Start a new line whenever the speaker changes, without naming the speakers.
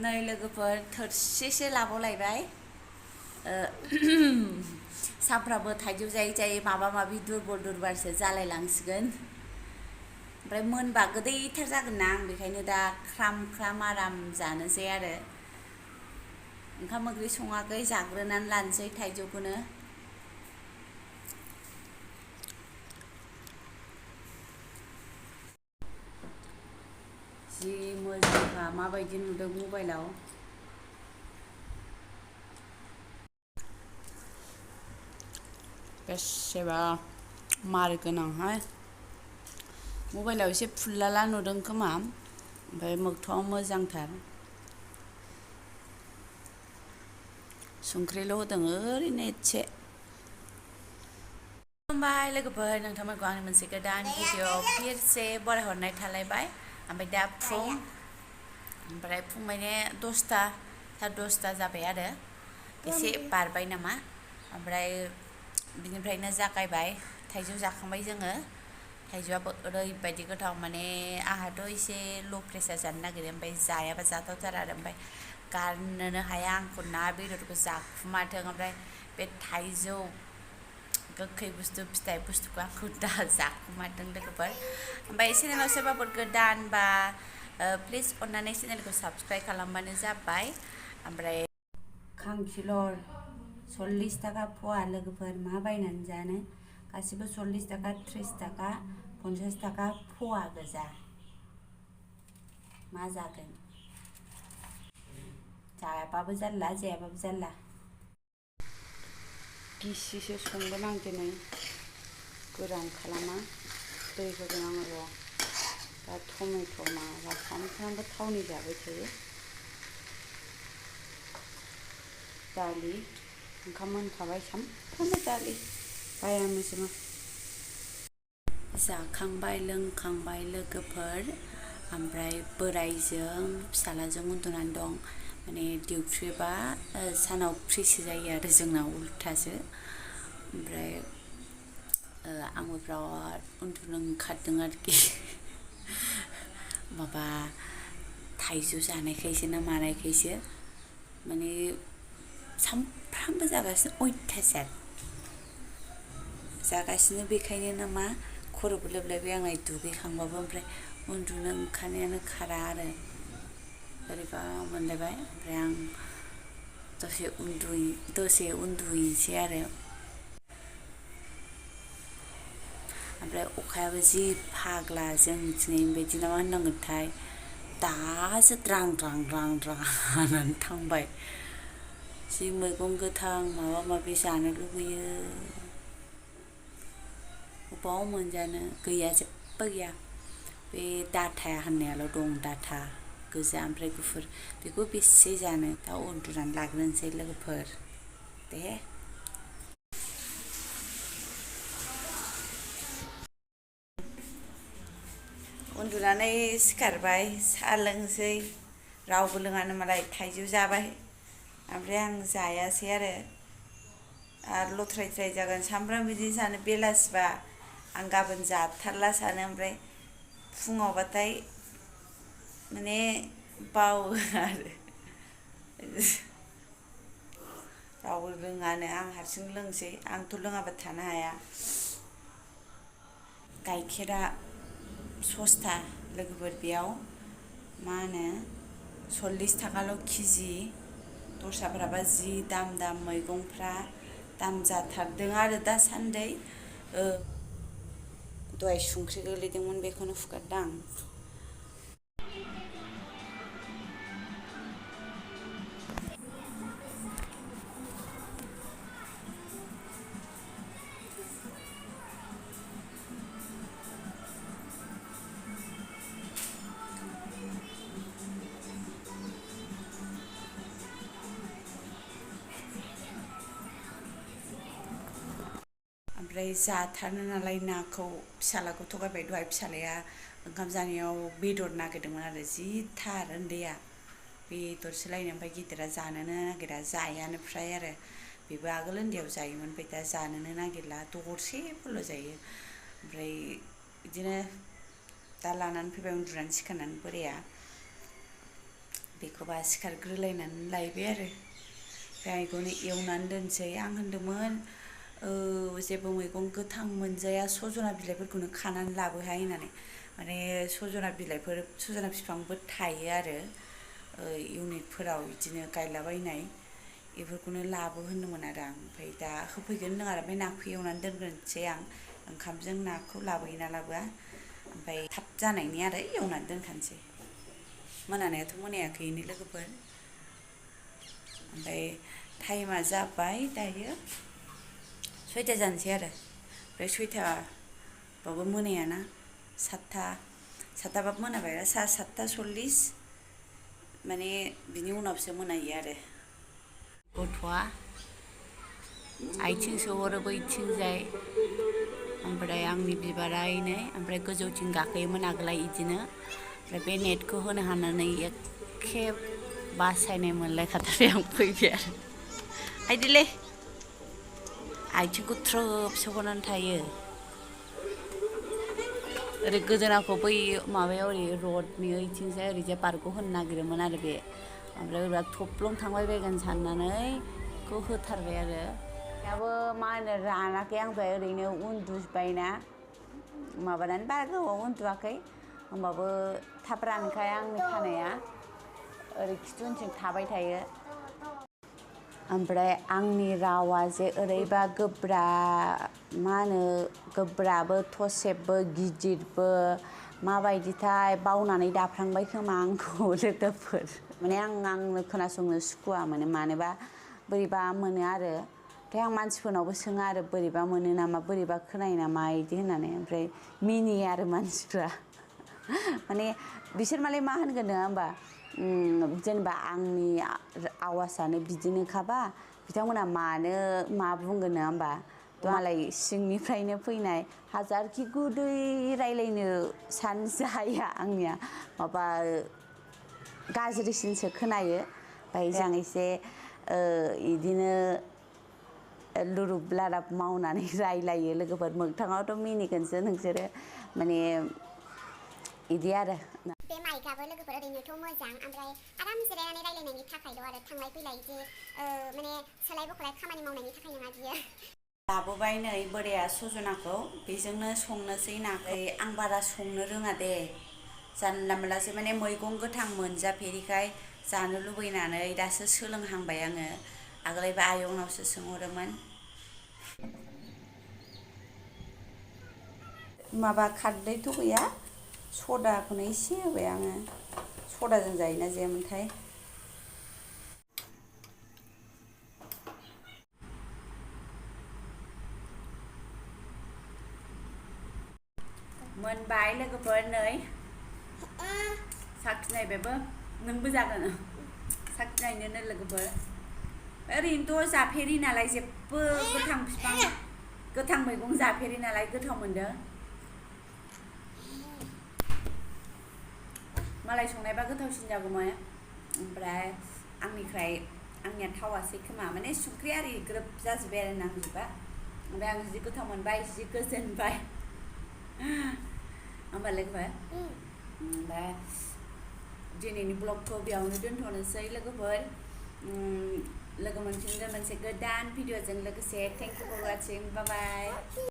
नै लोगोफोर थोरसेसो लाबावलायबाय सानफ्रामबो थाइजौ जायै जायै माबा माबि दुरबारसो जालायलांसिगोन ओमफ्राय मोनबा गोदैथार जागोन ना आं बेखायनो दा ख्राम ख्राम आराम जानोसै आरो ओंखाम ओंख्रि सङाखै जाग्रोनानै लानोसै थाइजौखौनो जि मोजांखा माबायदि नुदों मबाइलाव बेसेबा मार गोनांहाय मबाइलाव एसे फुरलाला नुदों खोमा ओमफ्राय मोगथाङाव मोजांथार संख्रिल' होदों ओरैनो एसे खुलुमबाय लोगोफोर नोंथांमोनखौ आंनि मोनसे गोदान भिडिअ फिरसे बरायहरनाय थालायबाय ओमफ्राय दा ओमफ्राय फुं माने 10ता साराय 10ता जाबाय आरो एसे बारबाय नामा ओमफ्राय बिनिफ्रायनो जागायबाय थाइजौ जाखांबाय जोङो थाइजौआबो ओरैबायदि गोथाव माने आंहाथ' एसे ल' प्रेसार जानो नागिरो ओमफ्राय जायाबा जाथावथारा आरो ओमफ्राय गारनोनो हाया आंखौ ना बेदरखौ जाखुमाथों ओमफ्राय बे थाइजौ गोखै बुस्थु फिथाइ बुस्थुखौ आंखौ दा जाखुमाथों लोगोफोर ओमफ्राय चेनेलाव सोरबाफोर गोदान बा प्लिज अननानै चेनेलखौ साबस्क्राइब खालामबानो जाबाय ओमफ्राय खांखिलर 40 थाखा फवा लोगोफोर मा बायनानै जानो गासिबो 40 थाखा 30 थाखा 50 थाखा फवा गोजा मा जागोन जायाबाबो जारला जायाबाबो जारला गिसिसो संगोन आं दिनै गोरान खालामा दै होगोन आङो र' दा टमेट' माबा सानफ्रामबो थावनि जाबाय थायो दालि ओंखाम मोनखाबाय सानफ्रामबो दालि बाया मोजोमा जाखांबाय लोंखांबाय लोगोफोर ओमफ्राय बोराइजों फिसालाजों उन्दुनानै दं माने डिउटिबा सानाव फ्रिसो जायो आरो जोंना उल्थासो ओमफ्राय आंबो बिराद उन्दुनो ओंखारदों आरोखि माबा थाइजौ जानायखायसो ना मानायखायसो माने सानफ्रामबो जागासिनो अयथासार जागासिनो बेखायनो नामा खर'बो लोबलायबाय आंलाय दुगैखांबाबो ओमफ्राय उन्दुनो ओंखारनायानो खारा आरो बोरैबा मोनलायबाय ओमफ्राय आं दसे उन्दुहैनोसै आरो ओमफ्राय अखायाबो जि फाग्ला जोंनिथिं बायदि ना मा होननांगोनथाय दासो द्रां हानानै थांबाय जि मैगं गोथां माबा माबि जानो लुबैयो अबाव मोनजानो गैया जेबो गैया बे डाटाया होननायाल' दं डाटा गोजा ओमफ्राय गुफुर बेखौ बेसे जानो दा उन्दुनानै लाग्रोनोसै लोगोफोर दे उन्दुनानै सिखारबाय साहा लोंसै रावबो लोङानो मालाय थाइजौ जाबाय ओमफ्राय आं जायासै आरो लथ्राय थ्राय जागोन सामफ्रामबो बिदि सानो बेलासिबा आं गाबोन जाथारला सानो ओमफ्राय फुङावबाथाय माने बावो आरो रावबो लोङानो आं हारसिं लोंसै आंथ' लोङाबा थानो हाया गाइखेरा सस्ता लोगोफोर बेयाव मा होनो 40 थाखाल' केजि दस्राफ्राबा जि दाम मैगंफ्रा दाम जाथारदों आरो दासान्दै दहाय संख्रि गोलैदोंमोन बेखौनो हुगारदां ओमफ्राय जाथारनो नालाय नाखौ फिसालाखौ थगायबाय दहाय फिसालाया ओंखाम जानायाव बेदर नागिरदोंमोन आरो जिथार उन्दैया बेदरसो लायनो ओमफ्राय गिदिरा जानोनो नागिरा जायानो फ्राय आरो बेबो आगोल उन्दैयाव जायोमोन ओमफ्राय दा जानोनो नागिरला दरसेफोरल' जायो ओमफ्राय बिदिनो दा लानानै फैबाय उन्दुनानै सिखारनानै बोराया बेखौबा सिखारग्रोलायनानै लायबाय आरो ओमफ्राय बेखौनो एवनानै दोनसै आं होनदोंमोन जेबो मैगं गोथां मोनजाया सजना बिलाइफोरखौनो खानानै लाबोहाय होननानै माने सजना बिफांबो थायो आरो इउनिटफोराव बिदिनो गायलाबायनाय बेफोरखौनो लाबो होनदोंमोन आरो आं ओमफ्राय दा होफैगोन होनदों आरो ओमफ्राय नाखौ एवनानै दोनग्रोनोसै आं ओंखामजों नाखौ लाबोयोना लाबोआ ओमफ्राय थाब जानायनि आरो एवनानै दोनखानोसै मोनानायाथ' मोनायाखैनो लोगोफोर ओमफ्राय टाइमा जाबाय दायो 6टा जानोसै आरो ओमफ्राय 6टाबाबो मोनायाना 7टाबाबो मोनाबाय 7:40 माने बिनि उनावसो मोनायो आरो गथ'आ आथिं सोहरो बैथिंजाय ओमफ्राय आंनि बिबारा नै ओमफ्राय गोजौथिं गाखोयोमोन आगोलाय बिदिनो ओमफ्राय बे नेटखौ होनो हानानै एखे बासायनाय मोनलायखाथारबाय आं फैबाय आरो आइदिलै आथिंखौ थ्रोब सोहरनानै थायो ओरै गोदोनाखौ बै माबायाव ओरै रडनि ओइथिंजाय ओरैजाय बारग' होनो नागिरोमोन आरो बे ओमफ्राय ओरै थब्लं थांबाय बायगोन साननानै बेखौ होथारबाय आरो दाबो मा होनो रानाखै आं दहाय ओरैनो उन्दुबायना माबानानै बारा गोबाव उन्दुवाखै होमबाबो थाब रानखाया आंनि खानाया ओरै खिथु उनथिं थाबाय थायो ओमफ्राय आंनि रावा जे ओरैबा गोब्रा मा होनो गोब्राबो थसेबबो गिदिरबो माबायदिथाय बावनानै दाफ्लांबाय खोमा आंखौ लोगोफोर माने आंनो खोनासंनो सुखुवा मानोबा बोरैबा मोनो आरो ओमफ्राय आं मानसिफोरनावबो सोङो आरो बोरैबा मोनो नामा बोरैबा खोनायो नामा बिदि होननानै ओमफ्राय मिनियो आरो मानसिफ्रा माने बिसोर मालाय मा होनगोन नङा होमबा जेनेबा आंनि आवाजआनो बिदिनोखाबा बिथांमोना मा बुंगोन नङा होमबा मालाय सिंनिफ्रायनो फैनाय हाजारखि गोदै रायलायनो सानजाया आंनिया माबा गाज्रिसिनसो खोनायो ओमफ्राय जों एसे बिदिनो लुरुब लाराब मावनानै रायलायो लोगोफोर मोगथाङावथ' मिनिगोनसो नोंसोरो माने बिदि आरो बे माइकआबो लोगोफोर ओरैनोथ' मोजां ओमफ्राय आराम जिरायनानै रायलायनायनि थाखायल' आरो थांलाय फैलाय जे माने सोलाय बखलाय खामानि मावनायनि थाखाय नङा बियो लाबोबाय नै बोराया सजनाखौ बेजोंनो संनोसै नाखौ आं बारा संनो रोङा दे जानला मोनलासो माने मैगं गोथां मोनजाफेरिखाय जानो लुबैनानै दासो सोलोंहांबाय आङो आगोलायबो आयंनावसो सोंहरोमोन माबा खारदैथ' गैया सदाखौनो एसे होबाय आङो सदाजों जायोना जायामोनथाय मोनबाय लोगोफोर नै साखिनायबायबो नोंबो जागोन साखिनायनोनो लोगोफोर ओरैनोथ' जाफेरि नालाय जेबो गोथां मैगं जाफेरि नालाय गोथाव मोनदों मालाय संनायबा गोथावसिन जागौमोन ओमफ्राय आंनिया थावासै खोमा माने संख्रि आरि ग्रोब जाजोब्बाय आरो नांजोबा ओमफ्राय आं जि गोथाव मोनबाय जि गोजोनबाय होमबा लोगोफोर ओमफ्राय दिनैनि ब्लगखौ बेयावनो दोनथ'नोसै लोगोफोर लोगो मोनफिनगोन मोनसे गोदान भिडिअ'जों लोगोसे thank you for watching bye bye